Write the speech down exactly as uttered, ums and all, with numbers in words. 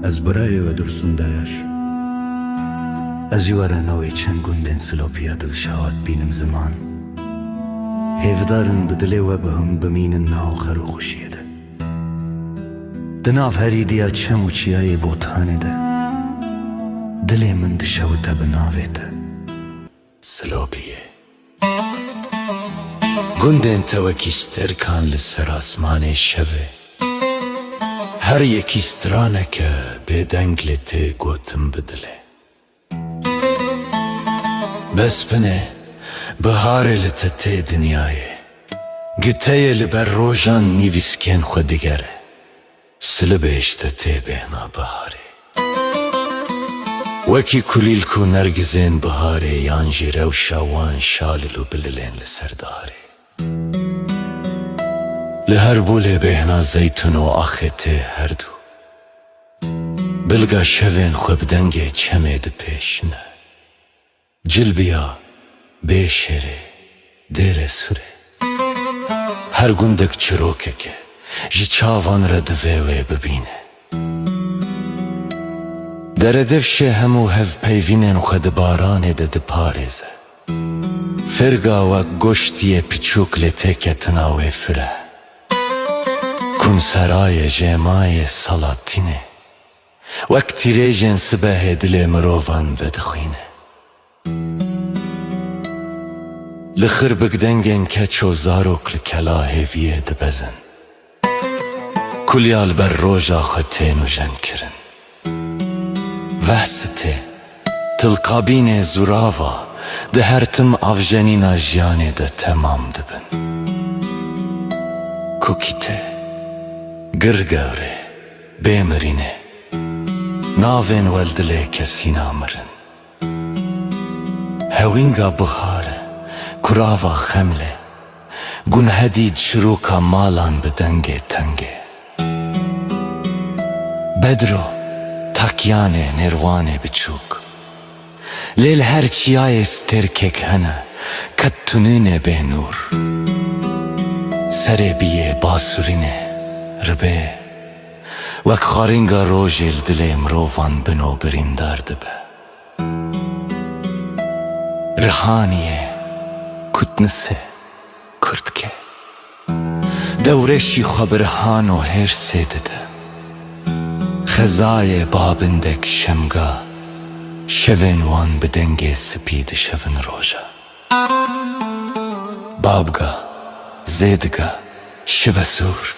Ez birayê we Dursun Dayaş. Ez jî we re navê çend gundên Silopiya dilşawa dibînim ziman. Hêvdar in bi dilê we bi hûn bimînin nav xêr û xweşiyê de. Di nav herî diya çem û çiyayê Botanê de, dilê min dişewite bi navê te. Silopiyê. Gundên te wekî sterkan li ser asmanê şevê. Her yekî straneke bêdeng lê tê gotin bi dilê. Bespine, biharê li te tê dinyayê. Giteyê li ber rojan nîvîskên xwe digere. Silibê ji te tê bêhna biharê. Wekî kulîlk û nergizên biharê yan jî rewşa wan şalil û bililên li ser diharê. Li her bolê bêhna zeytûn û axê tê her du. Bilga şevên xwe bi dengê çemê dipêşine. Cilbiya bê şêrê, dêrê surê. Her gundek çirokek e, ji çavan re divê wê bibîne. Deredevşê hemû hevpeyvînên xwe di baranê de diparêze. Fêrga wek goştiyê piçûk lê têketina wê fire. Kunserayê jêmayê Salatînê. Wek tîrêjên sibehê dilê mirovan vedixwîne. Li xirbik dengên keç û zarok li kela hêviyê dibezin. Kuliya li ber roja xwe tê nûjenkirin. Vehsitê, tilqabînê zûrava di her tim avjenîna jiyanê de temam dibin. Kukîtê, gir gewrê, bê mirînê. Navên we li dilê kesî namirin. Hewînga bihar e, kurava xemlê. Gunhedî çiroka malan bi dengê tengê. Bedro, takiyanê nêrwanê biçûk. Lê li her çiyayê stêrkek hene, qet tunîne bê nûr. Serê biyê basurîne, ribê. Wek xarînga rojê li dilê mirovan bin û birîndar dibe. Rihaniyê, kutnisê, kurtke. Dewreşî xwe bi rihan û hêrsê dide. Xezayê babindek şemga, şevên wan bi dengê spî dişevin roja. Babga, zêdiga, şivesûr,